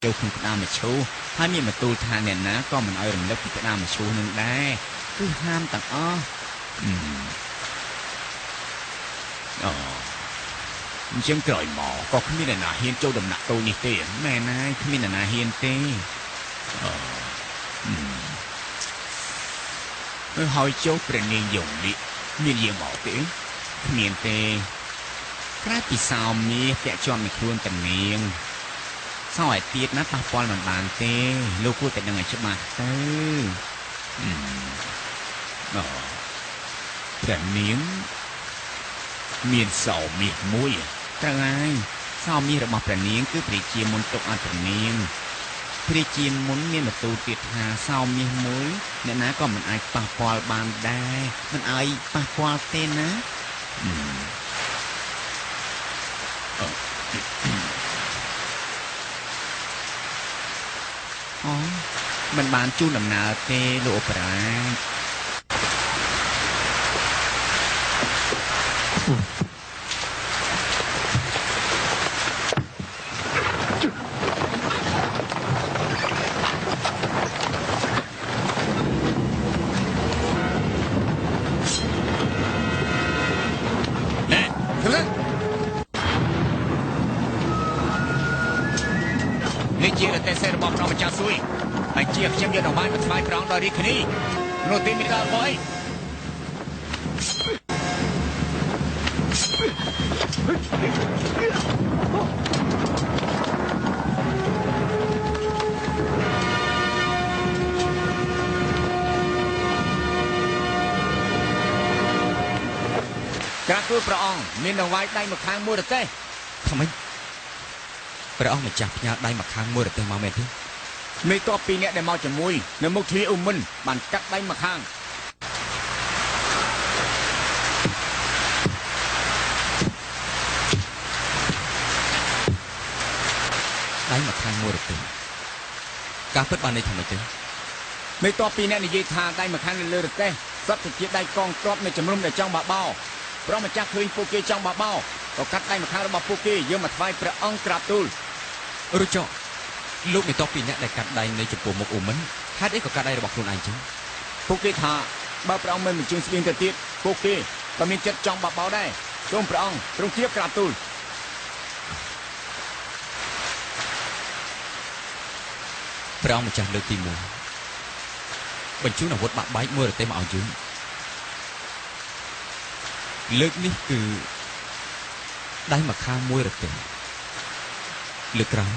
ចូលក្នុងក្តារមឈូសហើយមានបន្ទូលថាអ្នកណាក៏មិនឲ្យរំលឹកពីក្តារមឈូសនឹងដែរគឺហាមទាំងអស់អូអញ្ចឹងក្រោយមកក៏គ្មានអ្នកណាហ៊ានចូលដំណាក់តូចនេះទេមែនហើយគ្មានអ្នកណាហ៊ានទេអឺហើយចូលព្រះនាងយងលីមានយាងមកទេគ្មានទេក្រៅពីសោមាសពាក់ជាប់នឹងខ្លួនតានាងសោឲ្យទៀតណាប៉ះពាល់មិនបានទេលោកគួរតែដឹងឲ្យច្បាស់ទៅអូព្រះនាងមានសោមាសមួយត្រូវហើយសោមាសរបស់ព្រះនាងគឺព្រះជាមុនទុកឲ្យព្រះនាងព្រះជាមុនមានបន្ទូលទៀតថាសោមាសមួយអ្នកណាក៏មិនអាចប៉ះពាល់បានដែរមិនឲ្យប៉ះពាល់ទេណាអូមិនបានជូនដំណើរទេលោកឧបរាជនេះជារទេះសេរបស់ព្រះម្ចាស់ស៊ុយហើយជាខ្ញុំយកដង្វាយមកថ្វាយព្រះអង្គដល់រាជធានីនោះទេមានដល់មកអីក្រាបទូលព្រះអង្គមានដង្វាយដៃមកខាងមួយរទេះថាម៉េចព្រះអង្គម្ចាស់ផ្ញើដៃមកខាងមួយរទេះមកមែនទេមេតបពីរនាក់ដែលមកជាមួយនៅមុខទ្វារអ៊ូមិនបានកាត់ដៃមកខាងដៃមកខាងមួយរទេះការពិតបានន័យថាម៉េចទេមេតបពីរនាក់និយាយថាដៃមកខាងនៅលើរទេះសុទ្ធតែជាដៃកងទ័ពនៅជំរំដែលចង់បបោព្រះម្ចាស់ឃើញពួកគេចង់បបោក៏កាត់ដៃម្ខាងរបស់ពួកគេយកមកថ្វាយព្រះអង្គក្រាបទូលរុចលោកមេតបពីរនាក់ដែលកាត់ដៃនៅចំពោះមុខអ៊ូមិនហេតុអីក៏កាត់ដៃរបស់ខ្លួនឯងចឹងពួកគេថាបើព្រះអង្គមិនបញ្ជូនស្បៀងទៅទៀតពួកគេក៏មានចិត្តចង់បបោដែរសូមព្រះអង្គទ្រង់ជ្រាបក្រាបទូលព្រះអង្គម្ចាស់លើកទី1បញ្ជូនអាវុធបាក់បែកមួយរទេះមកឲ្យយើងលើកនេះគឺដៃមកខាងមួយរទេះលើកក្រោយ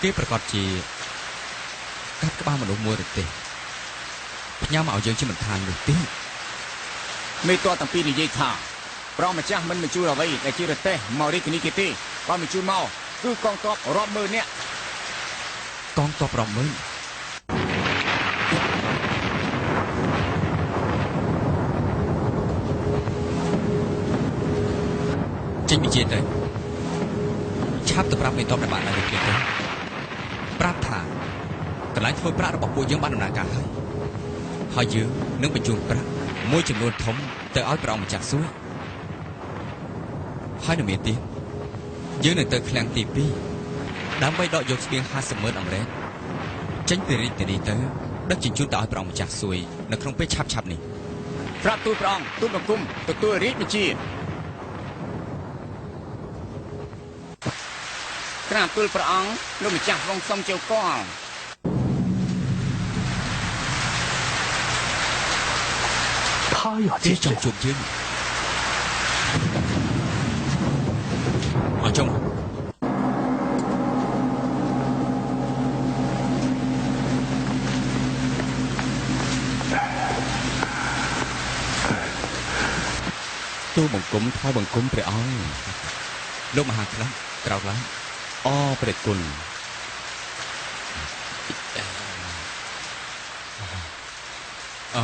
គេប្រកាសជាកាត់ក្បាលមនុស្សមួយរទេះផ្ញើមកឲ្យយើងជាមិនខាននោះទេមេតបទាំងពីរនិយាយថាព្រះម្ចាស់មិនបញ្ជូនអ្វីដែលជារទេះមករាជធានីគេទេបើបញ្ជូនមកគឺកងទ័ពរាប់ម៉ឺននាក់កងទ័ពរាប់ម៉ឺនចេញបញ្ជាទៅឆាប់ទៅប្រាប់មេតបដែលបានដល់គ្នាទៅប្រាប់ថាកន្លែងធ្វើប្រាក់របស់ពួកយើងបានដំណើរការហើយហើយយើងនឹងបញ្ជូនប្រាក់មួយចំនួនធំទៅឲ្យព្រះអង្គម្ចាស់សួរហើយនៅមានទៀតយើងនឹងទៅឃ្លាំងទី2ដើម្បីដកយកស្បៀង50ម៉ឺនអង្រែចេញពីរាជធានីទៅដឹកជញ្ជូនទៅឲ្យព្រះអង្គម្ចាស់សួយនៅក្នុងពេលឆាប់ៗនេះប្រាប់ទូលព្រះអង្គទូលបង្គំទទួលរាជបញ្ជាក្រាបទូលព្រះអង្គលោកម្ចាស់វងសុំជើកលគេចង់ជួបយើងអញ្ចឹងទូលបង្គំថ្វាយបង្គំព្រះអង្គលោកមហាក្លឹបក្រោកឡើងអព្រះគុណអ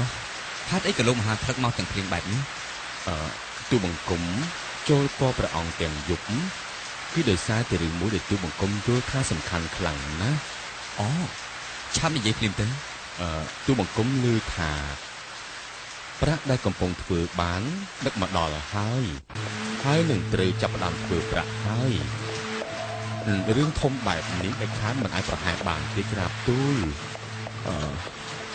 ហេតុអីក៏លោកមហាក្លឹកមកទាំងភ្លៀងបែបនេះទូលបង្គំចូលកព្រះអង្គទាំងយប់គឺដោយសារតែរឿងមួយដែលទូលបង្គំយល់ថាសំខាន់ខ្លាំងណាស់អូឆាប់និយាយភ្លាមទៅទូលបង្គំឮថាប្រាក់ដែលកំពុងធ្វើបានដឹកមកដល់ហើយហើយនឹងត្រូវចាប់ផ្ដើមធ្វើប្រាក់ហើយ រឿងធំបែបនេះដាច់ខាតមិនអាចប្រហែលបានទេក្រាបទូល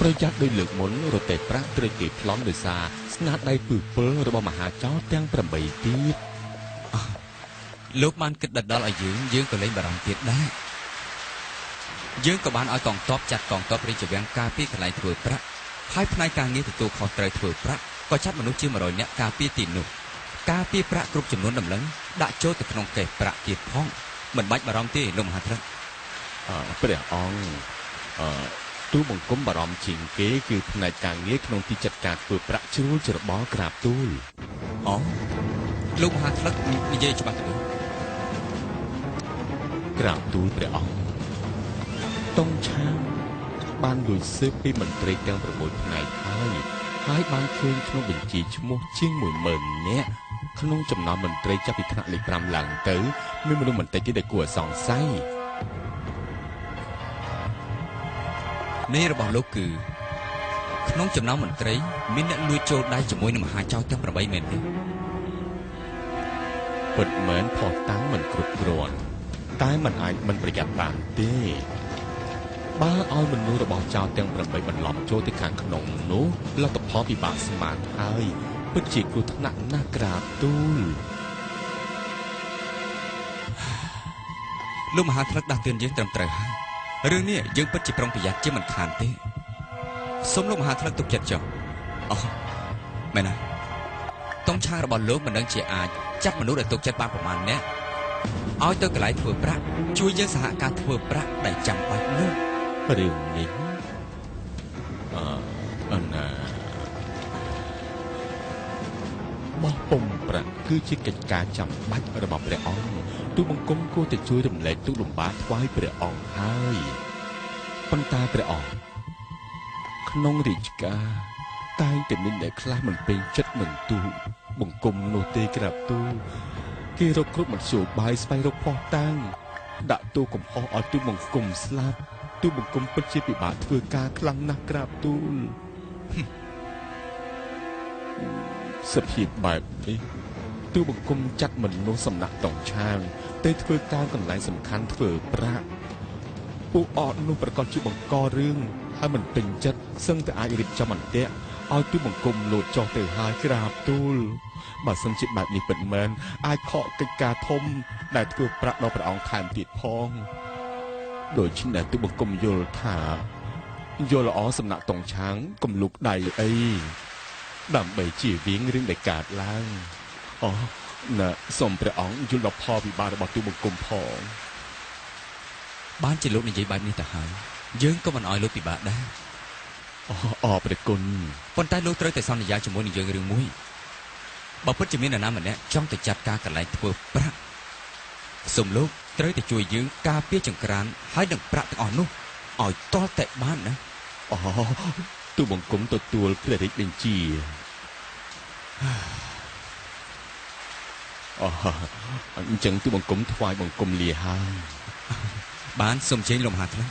ប្រយ័ត្នដោយលើកមុនរទេះប្រាក់ត្រូវគេប្លន់ដោយសារស្នាដៃពឹសពិលរបស់មហាចោរទាំង8ទៀតលោកបានគិតដល់ឲ្យយើងក៏លែងបារម្ភទៀតដែរយើងក៏បានឲ្យកងទ័ពចាត់កងទ័ពរាជវាំងការពារកន្លែងធ្វើប្រាក់ហើយផ្នែកការងារទទួលខុសត្រូវធ្វើប្រាក់ក៏ចាត់មនុស្សជាង100នាក់ការពារទីនោះការពារប្រាក់គ្រប់ចំនួនដំឡឹងដាក់ចូលទៅក្នុងកេសប្រាក់ទៀតផងមិនបាច់បារម្ភទេលោកមហាត្រិតព្រះអង្គទូបង្គំបារម្ភជាងគេគឺផ្នែកការងារក្នុងទីចាត់ការធ្វើប្រាក់ជ្រួលច្របល់ក្រាបទូលអូលោកមហាត្លឹកនិយាយច្បាស់ទៅក្រាបទូលព្រះអង្គតុងឆាងបានលួចស៊ើបពីមន្ត្រីទាំង6ផ្នែកហើយបានឃើញក្នុងបញ្ជីឈ្មោះជាង10000នាក់ក្នុងចំណោមមន្ត្រីចាប់ពីថ្នាក់លេខ5ឡើងទៅមានមនុស្សបន្តិចទៀតដែលគួរឲ្យសង្ស័យនេះរបស់លោកគឺក្នុងចំណោមមន្ត្រីមានអ្នកលួចចូលដៃជាមួយនឹងមហាចោរទាំង8មែនទេពិតមែនផុសតាំងមិនគ្រប់គ្រាន់តែមិនអាចមិនប្រយ័ត្នបានទេបើឲ្យមនុស្សរបស់ចោរទាំង8បន្លំចូលទៅខាងក្នុងនោះលទ្ធផលពិបាកស្មានហើយពិតជាគ្រោះថ្នាក់ណាស់ក្រាបទូលលោកមហាត្លឹកដាស់តឿនយើងត្រឹមត្រូវហើយរឿងនេះយើងពិតជាប្រុងប្រយ័ត្នជាមិនខានទេសូមលោកមហាត្លឹកទុកចិត្តចុះអូមែនណាតុងឆាងរបស់លោកមិនដឹងជាអាចចាត់មនុស្សដែលទុកចិត្តបានប្រមាណអ្នកឲ្យទៅកន្លែងធ្វើប្រាក់ជួយយើងសហការធ្វើប្រាក់ដែលចាំបាច់នោះរឿងនេះអណាបោះពុំប្រាក់គឺជាកិច្ចការចាំបាច់របស់ព្រះអង្គទូបង្គំគួរតែជួយរំលែកទុក្ខលំបាកថ្វាយព្រះអង្គហើយប៉ុន្តែព្រះអង្គក្នុងរាជការតែងតែមានអ្នកខ្លះមិនពេញចិត្តនឹងទូបង្គំនោះទេក្រាបទូលគេរកគ្រប់មធ្យោបាយស្វែងរកភស្តុតាងដាក់ទូកំហុសឲ្យទូបង្គំស្លាប់ទូបង្គំពិតជាពិបាកធ្វើការខ្លាំងណាស់ក្រាបទូលសភាពបែបនេះទូបង្គំចាត់មនុស្សសំណាក់តុងឆាងទៅធ្វើការកន្លែងសំខាន់ធ្វើប្រាក់ពួកអត់នោះប្រកាសជាបង្ករឿងហើយមិនពេញចិត្តសឹងតែអាចរៀបចំអន្ទាក់ឲ្យទូបង្គំលោតចុះទៅហើយក្រាបទូលបើសិនជាបែបនេះពិតមែនអាចខកកិច្ចការធំដែលធ្វើប្រាក់ដល់ព្រះអង្គថែមទៀតផងដូច្នេះទូបង្គំយល់ថាយល់ល្អសំណាក់តុងឆាងកុំលូកដៃអីដើម្បីជៀសវាងរឿងដែលកើតឡើងអូណាសូមព្រះអង្គយល់ដល់ផលវិបាករបស់ទូបង្គំផងបានជាលោកនិយាយបែបនេះទៅហើយយើងក៏មិនអោយលោកពិបាកដែរអរព្រះគុណប៉ុន្តែលោកត្រូវតែសន្យាជាមួយនឹងយើងរឿងមួយបើពិតជាមាននរណាម្នាក់ចង់ទៅចាត់ការកន្លែងធ្វើប្រាក់សូមលោកត្រូវតែជួយយើងការពារចង្ក្រានហើយនឹងប្រាក់ទាំងអស់នោះឲ្យទាល់តែបានណាអូទូបង្គំទទួលព្រះរាជបញ្ជាអូអញ្ចឹងទូបង្គំថ្វាយបង្គំលាហើយបានសូមជើញលោកមហាត្លឹក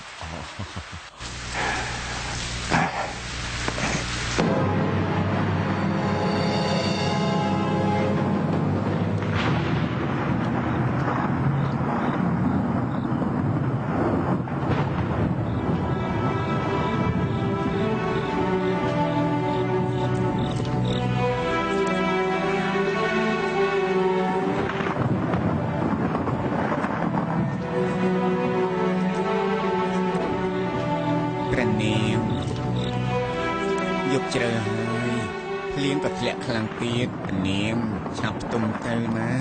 យប់ជ្រៅហើយភ្លៀងក៏ធ្លាក់ខ្លាំងទៀតព្រះនាងឆាប់ផ្ទុំទៅណា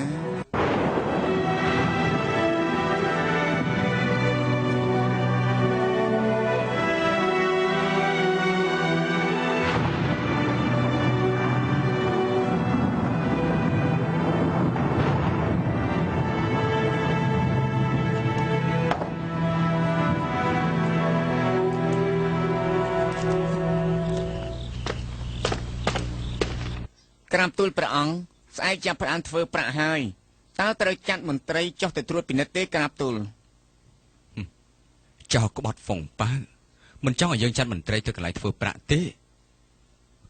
ក្រាបទូលព្រះអង្គស្អែកចាប់ផ្ដើមធ្វើប្រាក់ហើយតើត្រូវចាត់មន្ត្រីចុះទៅត្រួតពិនិត្យទេក្រាបទូលចោលក្បត់ហ្វុងប៉ៅមិនចង់ឲ្យយើងចាត់មន្ត្រីទៅកន្លែងធ្វើប្រាក់ទេ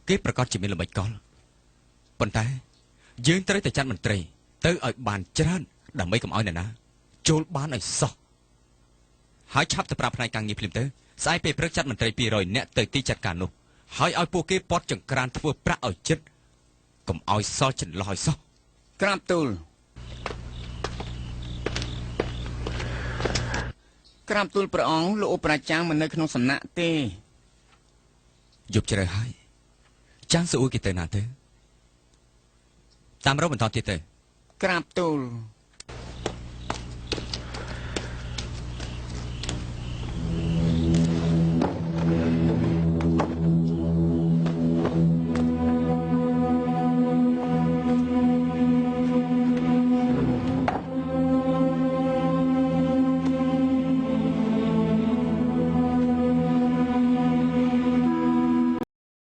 គេប្រកាសជាមានល្បិចកលប៉ុន្តែយើងត្រូវតែចាត់មន្ត្រីទៅឲ្យបានច្រើនដើម្បីកុំឲ្យអ្នកណា ចូលបានឲ្យសោះហើយឆាប់ទៅប្រាប់ផ្នែកការងារភ្លាមទៅស្អែកពេលព្រឹកចាត់មន្ត្រី200នាក់ទៅទីចាត់ការនោះហើយឲ្យពួកគេពត់ចង្ក្រានធ្វើប្រាក់ឲ្យចិត្តកុំឲ្យសល់ចន្លោះឲ្យសោះក្រាបទូលក្រាបទូលព្រះអង្គលោកឧបរាជាមិននៅក្នុងសំណាក់ទេយប់ជ្រៅហើយចាងសួរគេទៅណាទៅតាមរកបន្តទៀតទៅក្រាបទូល